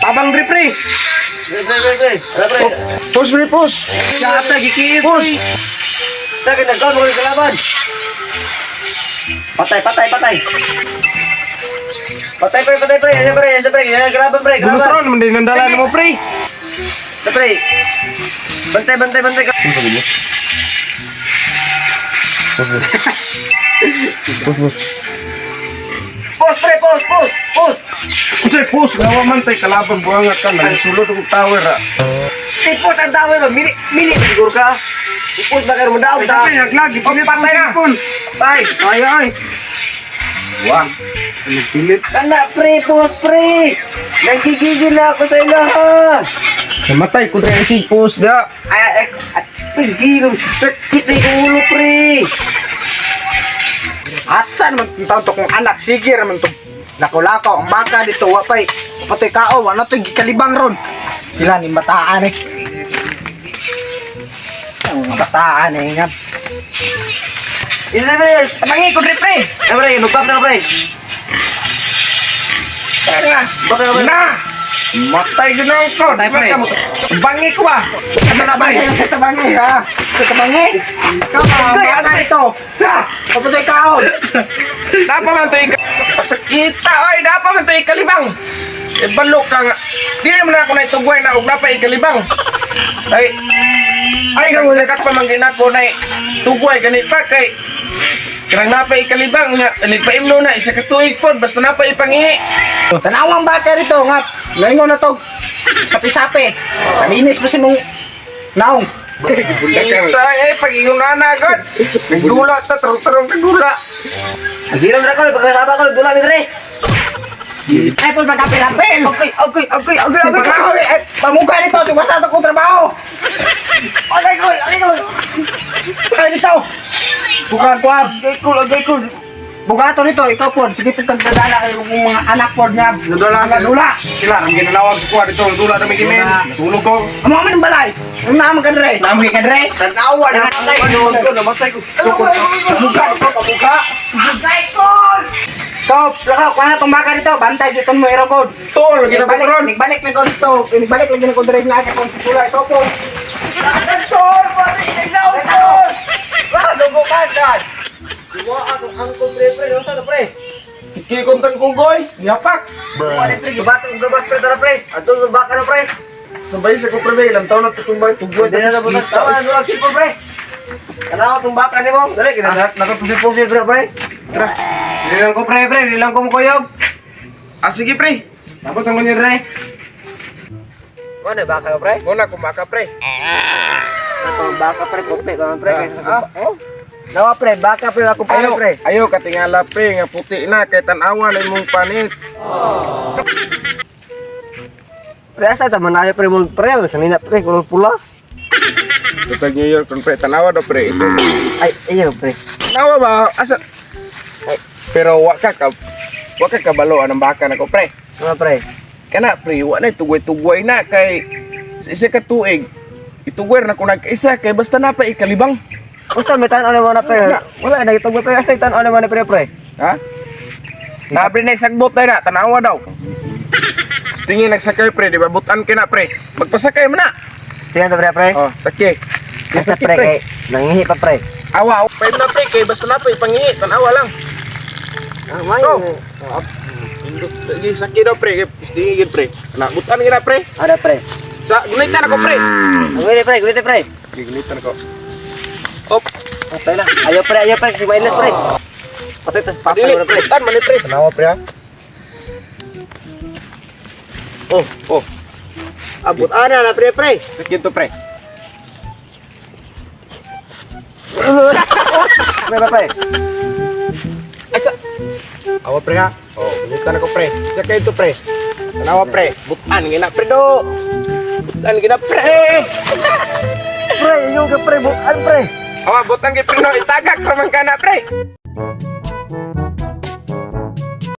Tabang pre pre. Pre, pre, pre, pre. Ala, pre. Push pre push. Siya gikiis. Push. Tagay nagkaon mo kalaban. Patay, patay, patay. Patay pre, patay pre. Ano pre, ano pre, kalaban pre, kalaban. Gusto naman din nandala mo pre. Ano, pre. Bantay, bantay, bantay. Push push. Post pre, post, post, post. Unsay push gawa man tay kalaban buanga ka nagsulod og tower ah. Di post ang daway ba? Mili, mili siguro ka. I-post ba kayo mo daw ta? Ay, naglag, ipilit patay na. Tay, ay ay. Wah. Nagpilit. Kana pre, post pre. Nagigigil na ako sa ilo ha. Namatay ko rin si push da. Ay, ay, ay, ay, sakit na yung ulo pre. Asa naman itong taon to kung anak sige raman to lako-lako ang baka dito wa pay patoy kao wa na to'y gikalibang ron. Sila ni bataan eh. Ang mga bataan eh nga. Ito na pre, Tabangi ko pre. ay pre, magpap na pre. Tara. Baka pre. Na. Matay gyud ang ko. Patay, pre. Bangi ko ba? Ano na ba yung sa tabangi ha? Sa tabangi? Ikaw ba? Baka dito. Ha! Papatoy kao. Dapat man to sakita oy, dapat man to ikalibang. E balok ka nga. Di naman ako na itugway na og napa ikalibang. Ay, ay, sakat pa man ginako na tugway gani pa kay kanang napa ikalibang nga nagpaimno na isa ka tuig pod basta napa ipangihi. Tanawang baka dito nga. Laingon na to. Sapi-sapi. Kalinis pa si mong naong. Kita eh pag ingon na god. Nagdula ta tarong-tarong kagula. Gilam ra ko, pagkasama ko, dula mi pre. Ay, pag magkapil-apil. Okay, okay, okay, okay, okay. Pagkaw, eh, pamuka nito, tiwasa to kong trabaho. Okay, cool, okay, cool. Ay, dito. Buka, kuha. Okay, cool, okay, cool. Bugato nito, ikaw po. Sige po, tagdadala kayo kung mga anak po nga. Nudala Mga dula. Sila ang ginalawag sa kuha dito, dula na may gimen. Tulog ko. Amo man ang balay. Ano naman ka dre? Naman ka dre? Tanawa, namatay ko, namatay ko. Pamuka dito, pamuka. Bugay ko! Ikaw, lakaw, kuha na itong baka dito. Bantay dito mo, hero code. Tol, Balik, ginabot balik na ko dito. Balik lagi na ko dre na akong pula. Ikaw po. Tol, patay na tol. Wah, dugo ka dad. Dugo akong angkong pre pre, unsa to pre? Kiki kontang kong goy, yapak. Wala pre, gibato og gabas pre tara pre. Adto ng baka na pre. Sabay sa ko pre, ilang taon na tutumbay, tugway Hindi na tapos na kita. tama na cellphone pre. Kanawa tong baka nimo. Dali kita nato pusil pre pre. Tara. Nilang ko pre pre, nilang ko mukuyog. Ah, sige pre. Tapos ang kunyo dre. Wala baka pre. Muna kumaka pre. Ato baka pre puti pa man pre. Ah. Oh. Nawa pre, baka pre ako Ayo, pre. ayo katingala pre nga puti na kay tan-awa na imong panit. Pre asa ta manayo pre mo pre, sanina pre kulor pula. Tutag New York kon pre, tan-awa do pre ito. Ay, ayaw pre. Tan-awa ba asa? Ay, pero wa ka kabalo anang baka nako pre. Ano pre? Kana pre, wa na tugway-tugway na kay sa isa ka tuig. Itugway na ko nagkaisa kay basta na pa ikalibang. Unsa may tan-aw na mo na pre? Wala na gitugba pre, asa tan-aw na mo na pre pre. Ha? Nabre na isagbot na na, tanawa daw. Tingin nagsakay pre, di ba? Butan ka na pre. Magpasakay mo na. Sige na pre pre. Oh, sakay. Asa pre kay nangihi pa pre. Awa, pwede na pre, kay basta na pre, pangihi, tanawa lang. Ah, may. Go. Indot, lagi sakay daw pre, tingin gid pre. Na, butan ka na pre. Ada pre. Sa gunitan ako pre. Gulite pre, gulite pre. Sige, Gunitan ako. Op, Patay na. Ayaw pre, ayaw pre, kumain na pre. Patay tas papay dili, mo na pre. butan man ni pre. Tanawa pre ha. Oh, Oh, abot ana na pre pre. sakay to pre. Pre pre pre. Ay sa Awa pre ha. Oh, gunitan ako pre. Sakay to pre. Tanawa pre. Butan gina pre do. Butan gina pre. Pre, inyo ka pre, bukan pre. Awa, butan gid pre no, itagak ra man kana pre.